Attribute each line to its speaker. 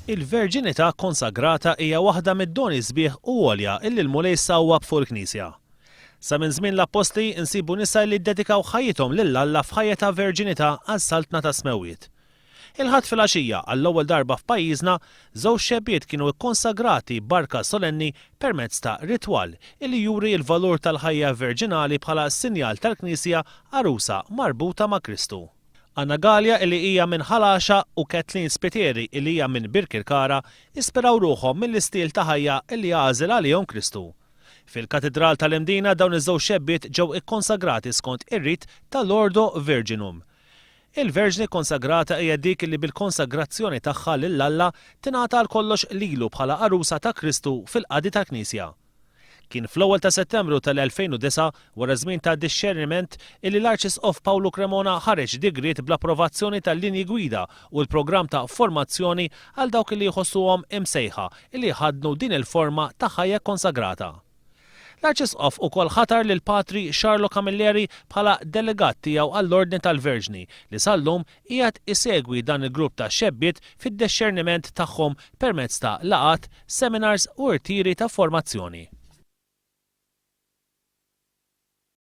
Speaker 1: Il-verġinità kkonsagrata hija waħda mid-doni sbieħ u għolja illi l-Mulej sawwab fuq il-Knisja. Sa minn żmien l-Appostli nsibu nisa li ddedikaw ħajjithom lil Alla f'ħajja ta' verġinità għas-Saltna tas-Smewwiet. Il-Ħadd filgħaxija, għall-ewwel darba f'pajjiżna, żewġ xebbiet kienu kkonsagrati b'barka solenni permezz ta' ritwal illi juri l-valur tal-ħajja verġinali bħala sinjal tal-Knisja għarusa marbuta ma' Kristu. Anna Galea illi hija minn Ħal Għaxaq u Kathleen Spiteri illi hija minn Birkirkara ispiraw ruħhom mill-istil ta' ħajja illi għażel għalihom Kristu. Fil-Katidral tal-Imdina dawn iż-żewġ xebbiet ġew ikkonsagrati skont ir-rit tal-Ordo Virginum. Il-Verġni kkonsagrata hija dik li bil-konsagrazzjoni tagħha lil Alla tingħata għal kollox lilu bħala għarusa ta' Kristu fil-qadi tal-Knisja. Kien fl-ewwel ta' Settembru tal-2009, wara żmien ta' dixxerniment, illi l-Arċisqof Pawlu Cremona ħareġ digriet bl-approvazzjoni tal-linji gwida u l-programm ta' formazzjoni għal dawk li jħossuhom imsejħa illi jħaddnu din il-forma ta' ħajja kkonsagrata. L-Arċisqof ukoll ħatar lil Patri Charlo Camilleri bħala delegat tiegħu għall-Ordni tal-Verġni li sal-lum qiegħed isegwi dan il-grupp ta' xebbiet fid-dexxerniment tagħhom permezz ta' laqgħat, seminars u irtiri ta' formazzjoni.